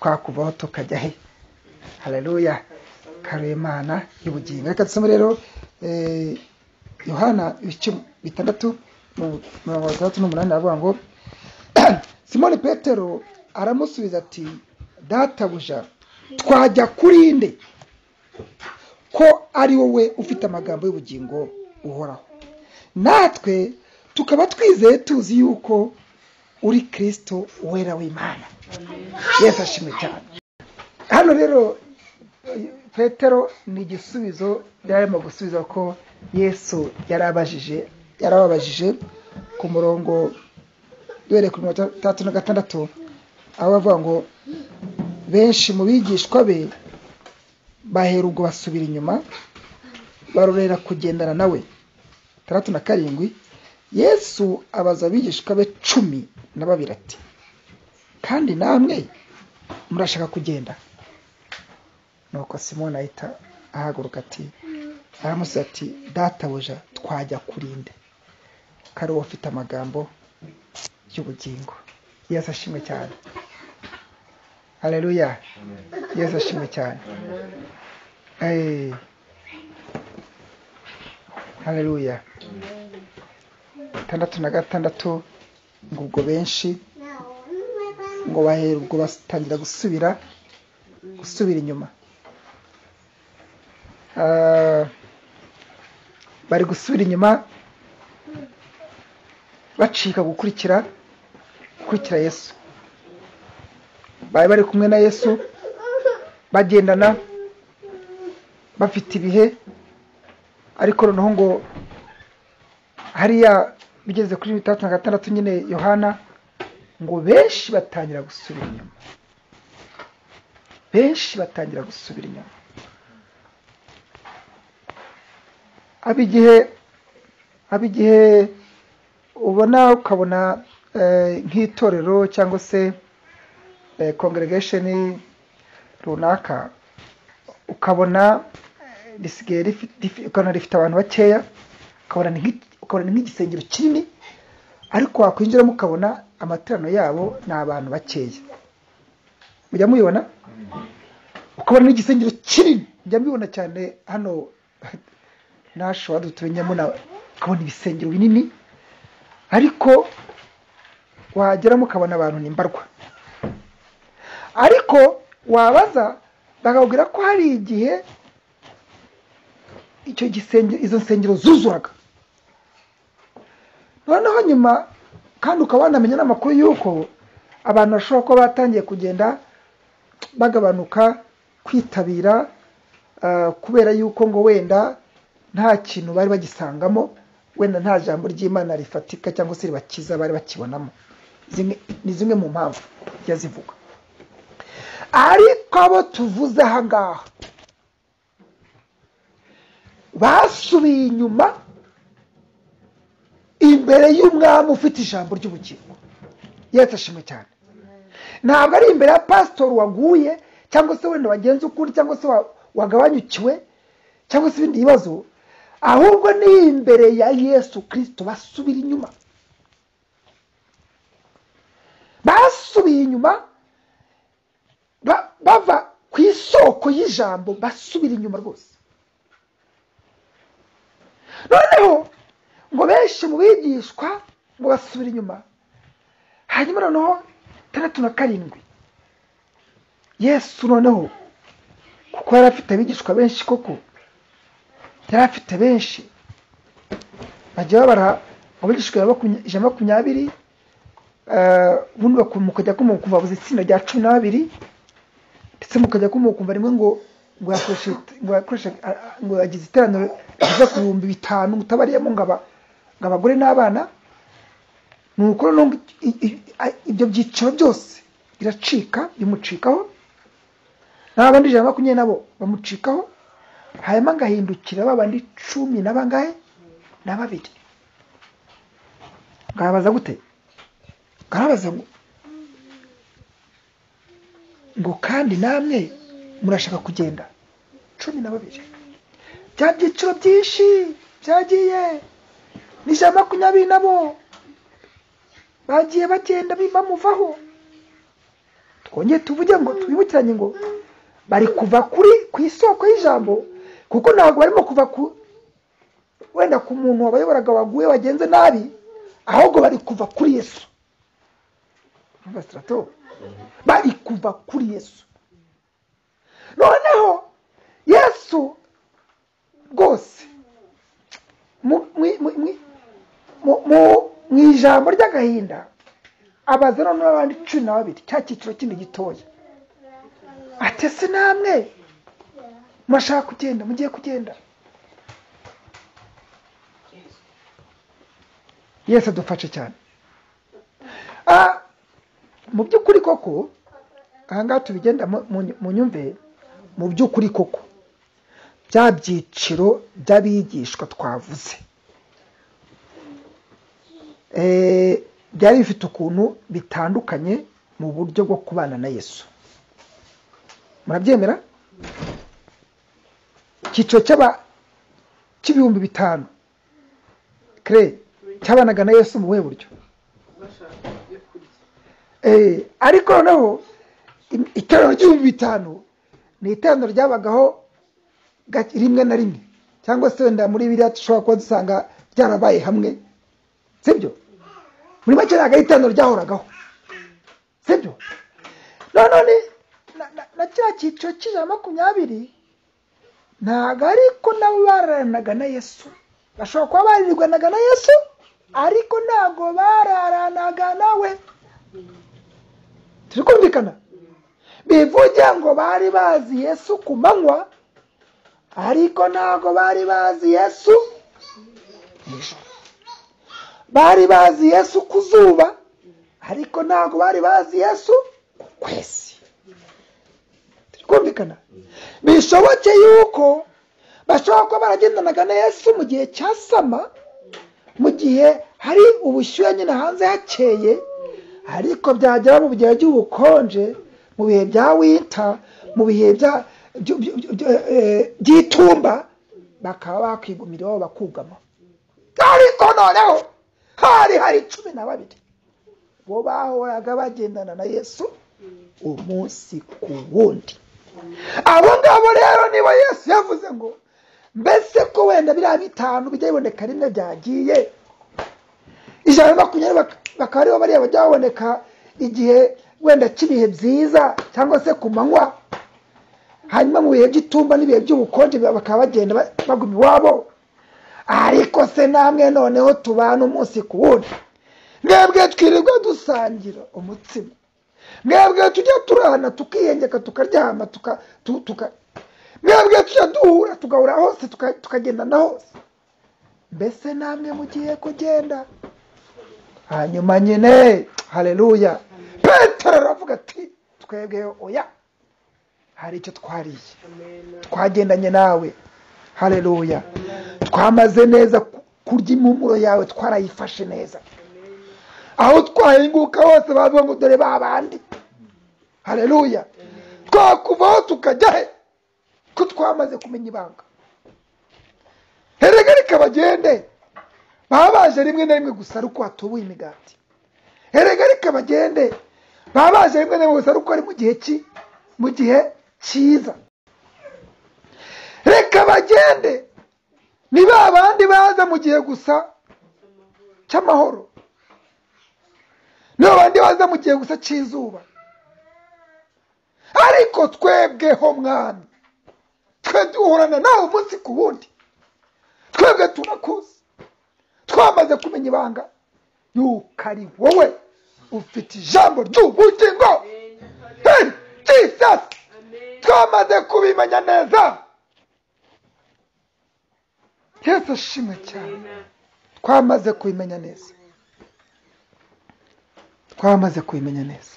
Twakuvaho tukajya he? Haleluya, kare Imana y'ubugingo. Reka dusome rero Yohana ibice 6 68, aravuga ngo Simoni Petero aramusubiza ati databuja, twajya kuri nde ko ari wowe ufite amagambo y'ubugingo uhoraho? Natwe tukaba twizeye tuzi yuko uri Kristo wera w'Imana. Yesu ashimwe cyane. Hano rero Petero ni igisubizo yarimo gusubiza ko Yesu yarababajije ku murongo duhereye ku 36, aho bavuga ngo benshi mu bigishwa be bahera ubwo basubira inyuma barorera kugendana nawe. 37, Yesu abaza abigishwa be 12 ati kandi namwe murashaka kugenda? Nuko Simoni ahita ahaguruka ati aramusubiza ati databuja, twajya kurinde kari wowe ufite amagambo y'ubugingo. Yesu ashimwe cyane. Haleluya, Yesu ashimwe cyane. Haleluya. 66, ngo ubwo benshi ngo bahera ubwo batangira gusubira inyuma. Bari gusubira inyuma bacika gukurikira Yesu. Bari bari kumwe na Yesu bagendana bafite ibihe, ariko noneho ngo hariya bigeze kuri 36 nyine Yohana ngo benshi batangira gusubira inyuma. Benshi batangira gusubira inyuma. Abigihe ubona ukabona nk'itorero cyangwa se congregation runaka, ukabona risigaye ukabona rifite abantu bakeya, ukabona ni nk'igisengero kinini, ariko wakwinjiramo ukabona amaterano yabo ni abantu bakeya. Mujya mubibona? Ukabona n'igisengero kinini, mujya mubibona cyane hano nashobora dutumenyamo, ukabona ibisengero binini, ariko wageramo ukabona abantu ni mbarwa. Ariko wabaza bakakubwira ko hari igihe icyo gisengero, izo nsengero zuzuraga. Noneho nyuma kandi ukaba wanamenya n'amakuru y'uko abantu bashobora kuba batangiye kugenda bagabanuka kwitabira, kubera yuko ngo wenda nta kintu bari bagisangamo, wenda nta jambo ry'Imana rifatika cyangwa se ribakiza bari bakibonamo. Ni zimwe mu mpamvu yazivuga. Ariko abo tuvuze aha ngaha basubiye inyuma imbere y'umwami ufite ijambo ry'ubugingo. Yesu ashimwe cyane. Ntabwo ari imbere ya pastor waguye cyangwa se wenda wagenze ukundi cyangwa se wagabanyukiwe cyangwa se ibindi bibazo, ahubwo ni imbere ya Yesu Kristo basubira inyuma. Basubiye inyuma bava ku isoko y'ijambo, basubira inyuma rwose. Noneho ngo benshi mu bigishwa ngo basubira inyuma. Hanyuma noneho 67, Yesu noneho kuko yari afite abigishwa benshi koko, yari afite benshi bajya babara abigishwa 120, ubundi mukajya kumva bavuze itsinda rya 12, ndetse mukajya kumva rimwe ngo ngo yagize iteraniro riza ku 5000 mutabariyemo ngo abagore n'abana. Nuko ibyo byiciro byose biracika, bimucikaho, n'abandi 120 nabo bamucikaho, hanyuma ngahindukira babandi 10 na bangahe na babiri. Ngabaza gute? Ngabaza ngo kandi namwe murashaka kugenda? 12. Bya byiciro byinshi byagiye, ni 120 nabo bagiye bagenda bamuvaho. Twongeye tuvuge ngo twibukiranye ngo bari kuva kuri ku isoko y'ijambo, kuko ntabwo barimo kuva ku wenda ku muntu wabayoboraga waguye wagenze nabi, ahubwo bari kuva kuri Yesu. Bari kuva kuri Yesu. Noneho Yesu rwose mu ijambo ry'agahinda abaza noneho abandi 12, cya cyiciro kindi gitoya, ati ese namwe murashaka kugenda, mugiye kugenda? Yesu adufashe cyane. Mu by'ukuri koko aha ngaha tubigenda mu nyumve, mu by'ukuri koko bya byiciro by'abigishwa twavuze byari bifite ukuntu bitandukanye mu buryo bwo kubana na Yesu. Murabyemera? Icyiciro cy'ibihumbi 5000 kre cyabanaga na Yesu mu buhe buryo? Ariko noneho iteraniro ry'ibihumbi 5000 ni iteraniro ryabagaho rimwe na rimwe, cyangwa se wenda muri biriya dushobora kuba dusanga ryarabaye hamwe, sibyo? Muri make ntabwo ari iteraniro ryahoragaho, sibyo? None na cya cyiciro cy'120 ntabwo ariko nabo bararanaga na Yesu. Bashobora kuba barirwanaga na Yesu, ariko ntabwo bararanaga nawe. Turi kumvikana? Bivuge ngo bari bazi Yesu ku manywa, ariko ntabwo bari bazi Yesu nijoro. Bari bazi Yesu ku zuba, ariko ntabwo bari bazi Yesu ku kwezi. Turi kumvikana? Bishoboke yuko bashobora kuba baragendanaga na Yesu mu gihe cya sama, mu gihe hari ubushyuhe nyine hanze hakeye, ariko byagera mu bihe by'ubukonje, mu bihe bya winter, mu bihe by'itumba, bakaba bakwigumira iwabo bakugama. Ariko noneho hari 12 bo bahoraga bagendana na Yesu umunsi ku wundi. Abo ngabo rero nibo Yesu yavuze ngo mbese ko wenda biriya 5 bijya biboneka rimwe byagiye, 120 bakaba aribo bariya bajya baboneka igihe wenda cy'ibihe byiza cyangwa se ku manywa, hanyuma mu bihe by'itumba n'ibihe by'ubukonje bakaba bagenda baguma iwabo. Ariko se namwe noneho tubana umunsi ku wundi, mwebwe twirirwa dusangira umutsima, mwebwe tujya turana tukiyengeka tukaryama, mwebwe tujya duhura tugahura hose tukagendana hose, mbese namwe mugiye kugenda? Hanyuma nyine haleluya, Petero aravuga ati twebwe oya, hari icyo twariye, twagendanye nawe. Haleluya, twamaze neza kurya impumuro yawe, twarayifashe neza. Aho twahinguka hose bavuga ngo dore babandi. Haleluya, twakuvaho tukajya he ko twamaze kumenya ibanga? Erega reka bagende, baba baje rimwe na rimwe gusa ari uko hatubuye imigati. Erega reka bagende, baba baje rimwe na rimwe gusa ari uko ari mu gihe cyiza. Reka bagende, ni ba bandi baza mu gihe gusa cy'amahoro, ni ba bandi baza mu gihe gusa cy'izuba. Ariko twebweho Mwami, twe duhorana nawe umunsi ku wundi, twebwe turakuzi, twamaze kumenya ibanga yuko ari wowe ufite ijambo ry'ubugingo. Hey, Jesus, twamaze kubimenya neza. Yesu ashimwe cyane, twamaze kubimenya neza, twamaze kubimenya neza.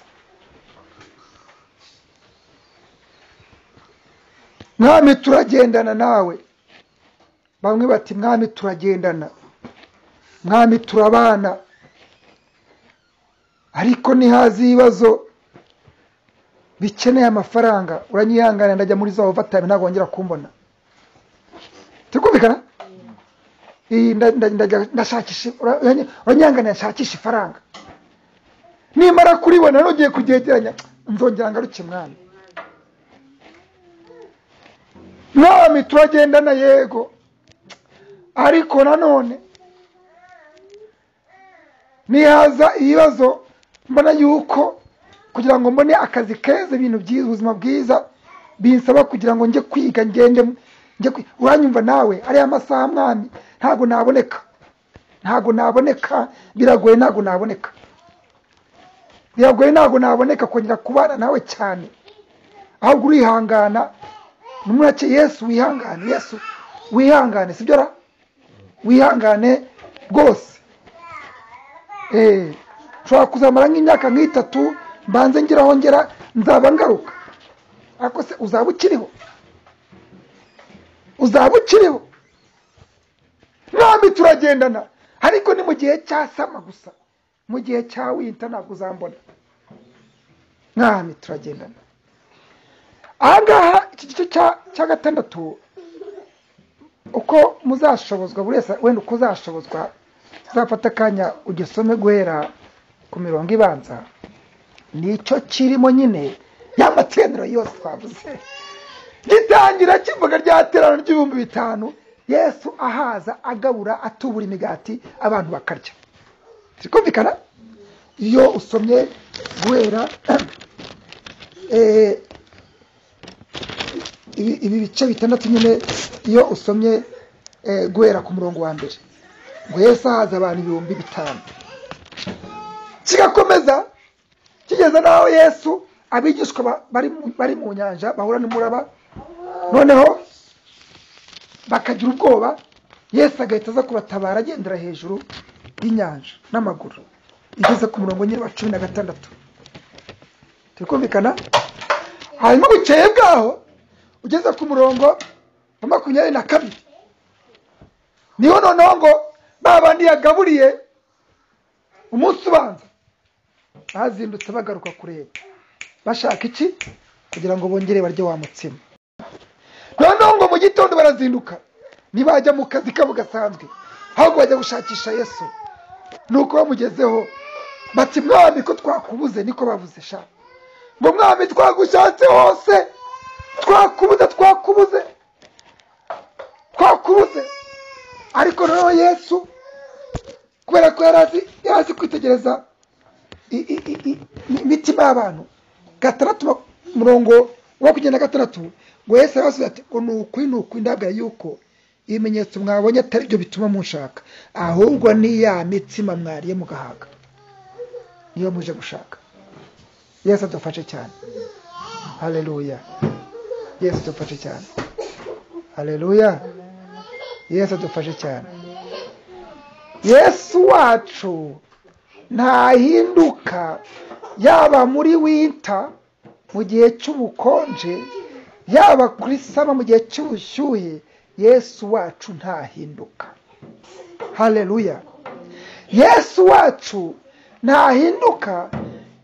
Mwami turagendana nawe. Bamwe bati Mwami turagendana, Mwami turabana, ariko nihaza ibibazo bikeneye amafaranga uranyihangana ndajya muri za overtime ntabwo wongera kumbona. Turi kumvikana? Ndashakisha, uranyihangana nshakisha ifaranga, nimara kuribona nongeye kuryegeranya Nzongera ngaruke Mwami. Mwami turagendana yego, ariko nanone nihaza ibibazo mbona yuko kugira ngo mbone akazi keza, ibintu byiza, ubuzima bwiza, binsaba kugira ngo njye kwiga, ngende njye. Uranyumva nawe, ariya masaha Mwami ntabwo naboneka, ntabwo naboneka, biragoye, ntabwo naboneka, biragoye, ntabwo naboneka kongera kubana nawe cyane. Ahubwo urihangana numurake Yesu, wihangane Yesu, wihangane, sibyo ra? Wihangane rwose. Nshobora kuzamara nk'imyaka nk'itatu mbanze ngeraho ngera, nzaba ngaruka. Ariko se uzaba ukiriho? Uzaba ukiriho? Mwami turagendana, ariko ni mu gihe cya sama gusa, mu gihe cya winter ntabwo uzambona. Mwami turagendana. Ahangaha iki gice cya gatandatu, uko muzashobozwa buri wese, wenda uko uzashobozwa, uzafata akanya ugisome guhera ku mirongo ibanza, nicyo kirimo nyine y'amateraniro yose twavuze. Gitangira kivuga rya teraniro ry'ibihumbi 5000, Yesu ahaza agabura, atubura imigati, abantu bakarya. Turi kumvikana? Iyo usomye guhera ibi bice bitandatu nyine, iyo usomye guhera ku murongo wa mbere ngo Yesu ahaza abantu 5000, kigakomeza kigeze n'aho Yesu abigishwa bari mu nyanja bahura n'umuraba, noneho bakagira ubwoba, Yesu agahita aza kubatabara agendera hejuru y'inyanja n'amaguru, igeze ku murongo nyine wa 16. Turi kumvikana? Hanyuma bukeye bwaho, ugeze ku murongo wa 22, niho noneho ngo ba bandi yagaburiye umunsi ubanza bazindutse bagaruka kureba, bashaka iki? Kugira ngo bongere barye wa mutsima. Noneho ngo mu gitondo barazinduka, ntibajya mu kazi kabo gasanzwe, ahubwo bajya gushakisha Yesu. Nuko bamugezeho bati: "Mwami, ko twakubuze?" Niko bavuze sha, ngo: "Mwami, twagushatse hose, twakubuze, twakubuze, twakubuze." Ariko noneho Yesu, kubera ko yari azi kwitegereza imitima y'abantu, 6 murongo wa 26, ngo Yesu arabasubiza ati ngo: "Ni ukuri, ni ukuri, ndabwira yuko ibimenyetso mwabonye atari byo bituma munshaka, ahubwo ni ya mitsima mwariye mugahaga niyo muje gushaka." Yesu adufashe cyane. Haleluya! Yesu adufashe cyane. Haleluya! Yesu adufashe cyane. Yesu wacu ntahinduka, yaba muri winter mu gihe cy'ubukonje, yaba kuri summer mu gihe cy'ubushyuhe, Yesu wacu ntahinduka. Haleluya! Yesu wacu ntahinduka.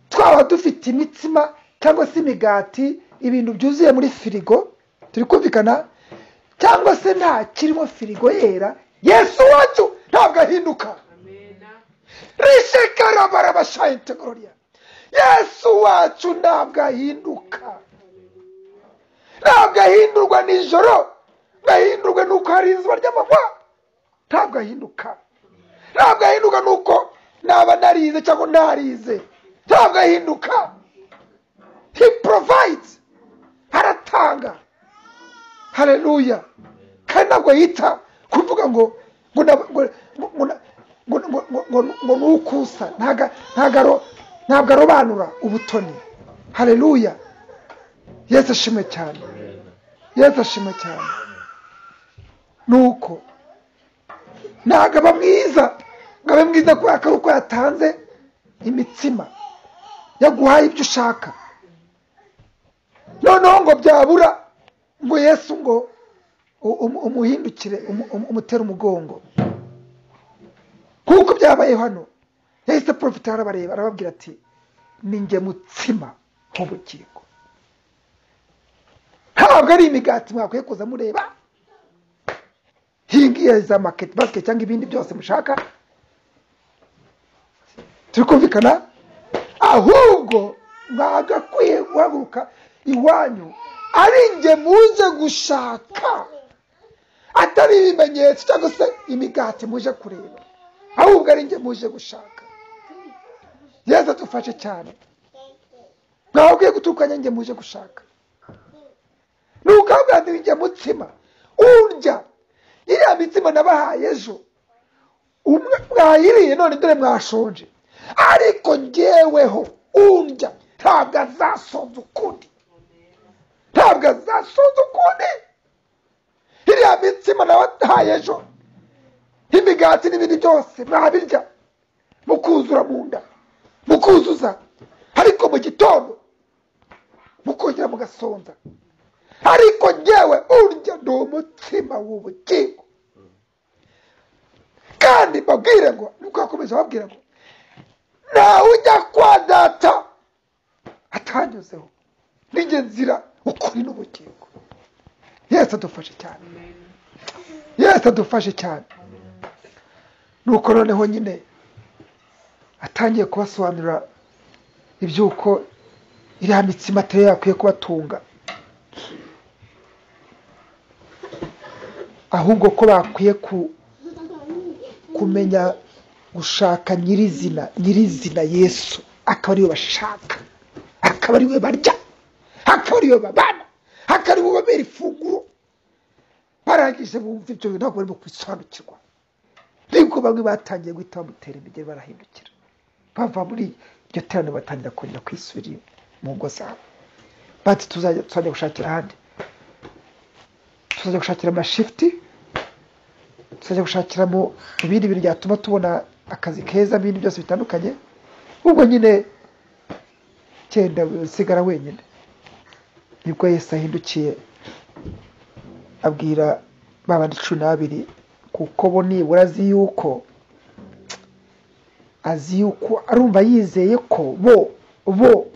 Twaba dufite imitsima cyangwa se imigati, ibintu byuzuye muri firigo, turi kumvikana, cyangwa se nta kirimo, firigo yera, Yesu wacu ntabwo ahinduka. Rishekarabarabashayintegororia. Yesu wacu ntabwo ahinduka, ntabwo ahindurwa nijoro ngo ahindurwe nuko hari izuba ry'amanywa. Ntabwo ahinduka, ntabwo ahinduka nuko naba narize cyangwa ntarize, ntabwo ahinduka. He provides, aratanga. Haleluya! Kandi ntabwo yita kuvuga ngo ngo ni ukusa, ntabwo arobanura ubutoni. Haleluya! Yesu ashimwe cyane. Yesu ashimwe cyane. Nuko ntabwo aba mwiza ngo abe mwiza kubera ko ari uko yatanze imitsima, yaguhaye ibyo ushaka, noneho ngo byabura ngo Yesu ngo umuhindukire, umutere umugongo, kuko byabaye hano. Yahise profita, arabareba, arababwira ati: "Ni njye mutsima w'ubugingo, ntabwo ari imigati mwakwiye kuza mureba hingiye za market basket cyangwa ibindi byose mushaka." Turi kumvikana? Ahubwo mwagakwiye guhaguruka iwanyu ari nge muje gushaka, atari ibimenyetso cyangwa se imigati muje kureba, ahubwo ari nge muje gushaka. Yesu adufashe cyane. Mwabwiye gutukanya nge muje gushaka. Nuko abandi nge mutsima urya iriya mitsima nabahaye ejo, umwe mwayiriye none dore mwashonje, ariko ngeweho urya ntabwo azasonza ukundi, ntabwo azasonza ukundi. Iriya mitsima nabahaye ejo, imigati n'ibindi byose mwabirya mukuzura mu nda, mukuzuza, ariko mu gitondo mukongera mugasonza. Ariko ngewe urya ndi umutsima w'ubugingo. Kandi mbabwire ngo, nuko yakomeje ababwira ngo ntawe ujya kwa data atanyuzeho, ninjye nzira ukuri n'ubugingo. Yesu adufashe cyane, Yesu adufashe cyane. Nuko noneho nyine atangiye kubasobanurira iby'uko iriya mitsima atari yakwiye kubatunga, ahubwo ko bakwiye kumenya gushaka nyirizina, nyirizina Yesu, akaba ariwe bashaka, akaba ariwe barya, akaba ariwe babana, akaba ariwe babera ifunguro. Barangije bumva ibyo bintu ntabwo barimo kubisobanukirwa. Nibwo bamwe batangiye guhita bamutera imigeri, barahindukira bava muri iryo teraniro, batangira kongera kwisubira mu ngo zabo. Bati tuzajya gushakira ahandi, tuzajya gushakira amashifuti, tuzajya gushakira mu bindi bintu byatuma tubona akazi keza, n'ibindi byose bitandukanye. Ubwo nyine cyenda usigara wenyine. Nibwo Yesu ahindukiye abwira babandi 12, kuko bo nibura azi yuko arumva yizeye ko bo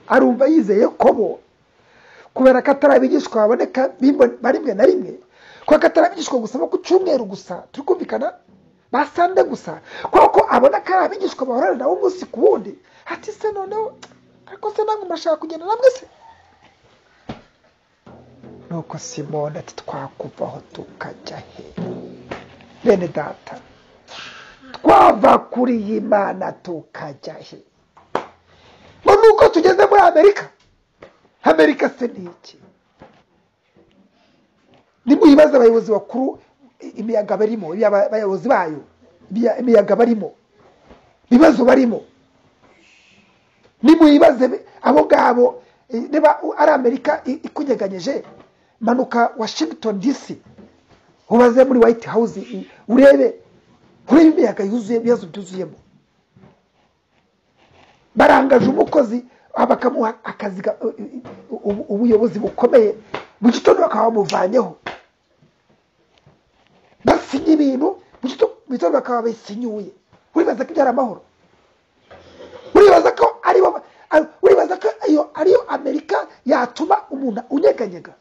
arumva yizeye ko bo, kubera ko atari abigishwa baboneka rimwe na rimwe, kuko atari abigishwa gusa bo ku cyumweru gusa, turi kumvikana, basande gusa, kuko abona ko ari abigishwa bahorana nawe umunsi ku wundi. Ati se noneho ariko se namwe murashaka kugenda namwe se? Nuko Simoni ati twakuvaho tukajya he? Bene data, twava kuri iyi Mana tukajya he? Ngo nuko tugeze muri Amerika. Amerika se ni iki? Nimuyibaze abayobozi bakuru imiyaga barimo, abayobozi bayo imiyaga barimo, ibibazo barimo. Nimuyibaze abo ngabo, niba ari Amerika ikunyeganyeje, manuka Washington DC, ubaze muri White House, urebe imiyaga yuzuye, ibibazo byuzuyemo. Barangaje umukozi bakamuha akazi, ubuyobozi bukomeye, mu gitondo bakaba bamuvanyeho, basinye ibintu mu gitondo bakaba bisinyuye. Uribaza ko ibyari amahoro? Uribaza ko aribo, uribaza ko iyo ariyo Amerika yatuma umuntu unyeganyega?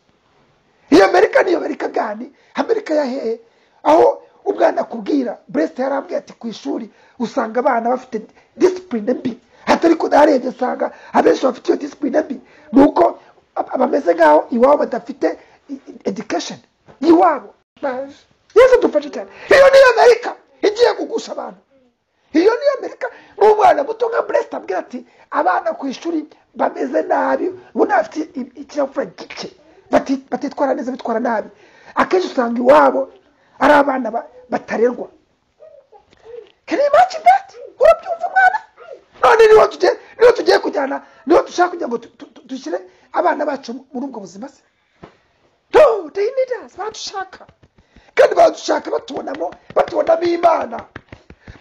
Iyo Amerika niyo Amerika gani? Amerika ya hehe? Aho umwana akubwira, Brest yarambwiye ati ku ishuri usanga abana bafite discipline mbi, atari ko narebye usanga abenshi bafite iyo discipline mbi nuko bameze nkaho iwabo badafite education iwabo. Yesu dufashe cyane. Iyo niyo Amerika igiye kugusha abantu. Iyo niyo Amerika. N'umwana muto nka Brest abwira ati abana ku ishuri bameze nabi, ubona bafite ikinyabupfura gike, batitwara neza, bitwara nabi. Akenshi usanga iwabo ari abana batarerwa. Can you imagine that? Urabyumva mwana? None niho tugiye kujyana, niho dushaka kugira ngo dushyire abana bacu muri ubwo buzima se? No, they need us. Baradushaka. Kandi baradushaka batubonamo Imana.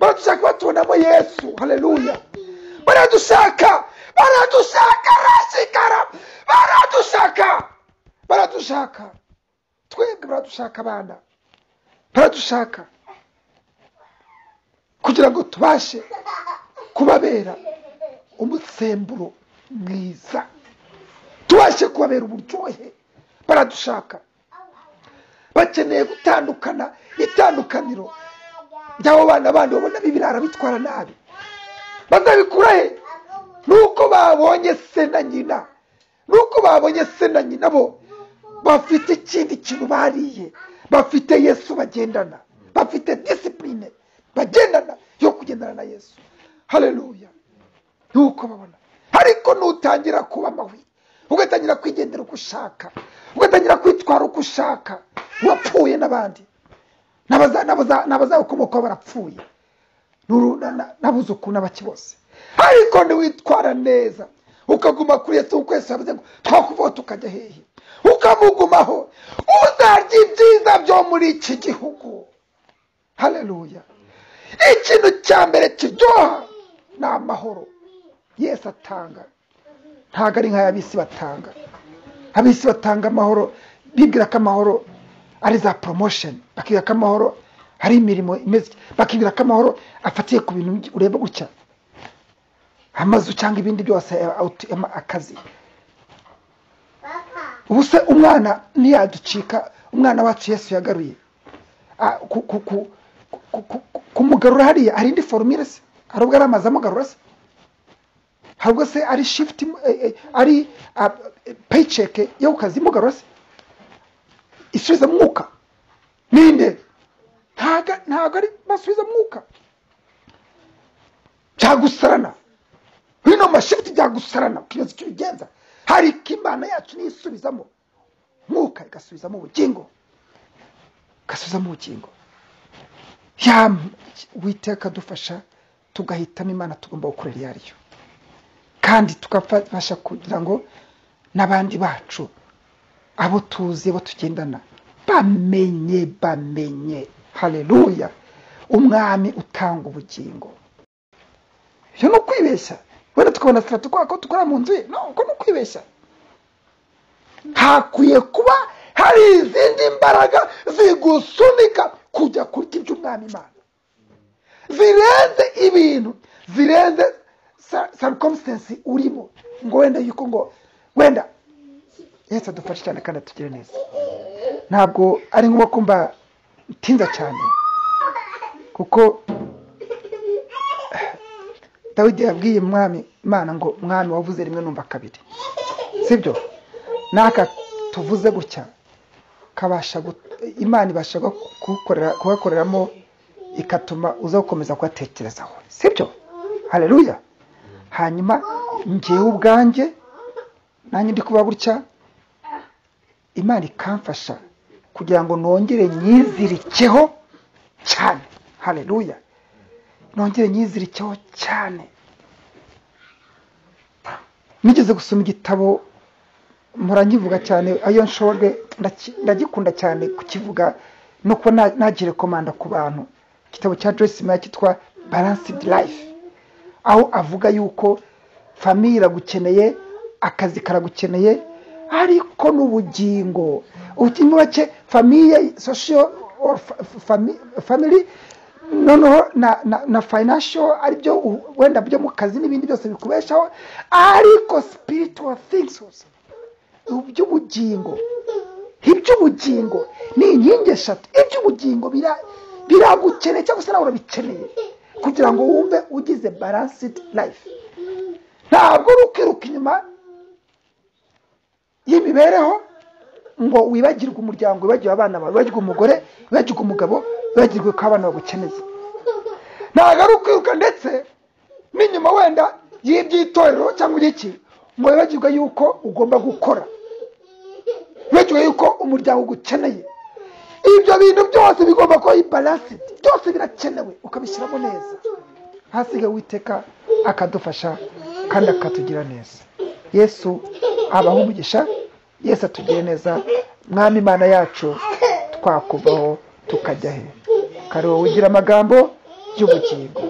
Baradushaka batubonamo Yesu. Haleluya. Baradushaka, baradushaka, rashikara. Baradushaka. Baradushaka. Twebwe baradushaka abana. Baradushaka kugira ngo tubashe kubabera umusemburo mwiza, tubashe kubabera uburyohe. Baradushaka. Bakeneye gutandukana, itandukaniro ry'abo bana bandi babona bibirara bitwara nabi. Bazabikura he? Nuko babonye se na nyina Nuko babonye se na nyina bo bafite ikindi kintu bariye, bafite Yesu bagendana, bafite discipline bagendana yo kugendana na Yesu. Haleluya. Nuko babona. Ariko nutangira kuba amahwi, ugatangira kwigendera uko ushaka, ugatangira kwitwara uko ushaka, wapfuye n'abandi n'abazagukomokaho barapfuye, n'abuzukuru n'abaki bose. Ariko ntiwitwara neza, ukaguma kuri Yesu, uko Yesu yavuze ngo twakuvaho tukajya hehe, ukamugumaho, uzarya ibyiza byo muri iki gihugu. Haleluya. Ikintu cya mbere kiryoha ni amahoro Yesu atanga. Ntabwo ari nk'ay'abisi batanga. Abisi batanga amahoro bibwira ko amahoro ari za promotion, bakibwira ko amahoro ari imirimo imeze, bakibwira ko amahoro afatiye ku bintu ureba gutya, amazu cyangwa ibindi byose, akazi. Ubu se umwana ntiyaducika, umwana wacu Yesu yagaruye, kumugarura hariya hari indi formule se? Hari ubwo ari amazu amugarura se? Hari ubwo se ari shift, ari paycheck yo ku kazi imugarura se? Isubiza mwuka ninde? Ntago ari basubiza mwuka cyagusarana hino mashift byagusarana ukibaza icyo ubigenza. Hari Imana yacu nisubizamo mwuka, igasubizamo ubugingo, igasubizamo ubugingo. Ya Uwiteka dufasha tugahitamo Imana tugomba gukorera iyo ariyo, kandi tukafasha kugira ngo n'abandi bacu abo tuzi, abo tugendana bamenye. Haleluya. Umwami utanga ubugingo. Ibyo ni ukwibeshya. Wenda tukabona sitatu ko dukora mu nzu ye, no, uko ni ukwibeshya. Hakwiye kuba hari izindi mbaraga zigusunika kujya kurya iby'Umwami Imana, zirenze ibintu, zirenze circumstance urimo, ngo wenda yuko ngo wenda. Yesu adufashe cyane kandi atugire neza. Ntabwo ari ngombwa kumva ntinza cyane, kuko Dawidi yabwiye Umwami Imana ngo Mwami wavuze rimwe numva kabiri, sibyo? Naka tuvuze gutya kabasha Imana ibasha kugakoreramo ikatuma uza gukomeza kugatekerezaho, sibyo? Haleluya. Hanyuma njyewe ubwanjye nanjye ndi kuba gutya, Imana ikamfasha kugira ngo nongere nyizirikeho cyane. Haleluya. Nongere nyizirikeho cyane. Nigeze gusoma igitabo mpora nkivuga cyane, ayo nshobojwe ndagikunda cyane kukivuga no kuba nagirekomanda ku bantu. Igitabo cya Joyce Meyer cyitwa Balanced Life, aho avuga yuko famille iragukeneye, akazi karagukeneye, ariko n'ubugingo. Ubugingo bake famille, social or family, noneho na financial, aribyo wenda byo mu kazi n'ibindi byose bikubeshaho, ariko spiritual things also, iby'ubugingo. Iby'ubugingo ni inkingi eshatu. Iby'ubugingo biragukeneye cyangwa se nawe urabikeneye kugira ngo wumve ugize balanced life. Ntabwo uri ukiruka inyuma y'imibereho ngo wibagirwe umuryango, wibagirwe abana bawe, wibagirwe umugore, wibagirwe umugabo, wibagirwe ko abana bagukeneye. Ntabwo ari ukwiruka ndetse n'inyuma wenda y'iby'itorero cyangwa iki, ngo wibagirwe yuko ugomba gukora, wibagirwe yuko umuryango ugukeneye. Ibyo bintu byose bigomba kuba balanced, byose birakenewe, ukabishyiramo neza. Hasigaye Uwiteka akadufasha kandi akatugira neza. Yesu abaho umugisha, Yesu atugire neza. Mwami Imana yacu, twakuvaho tukajya he? Kare wowe ugira amagambo y'ubugingo.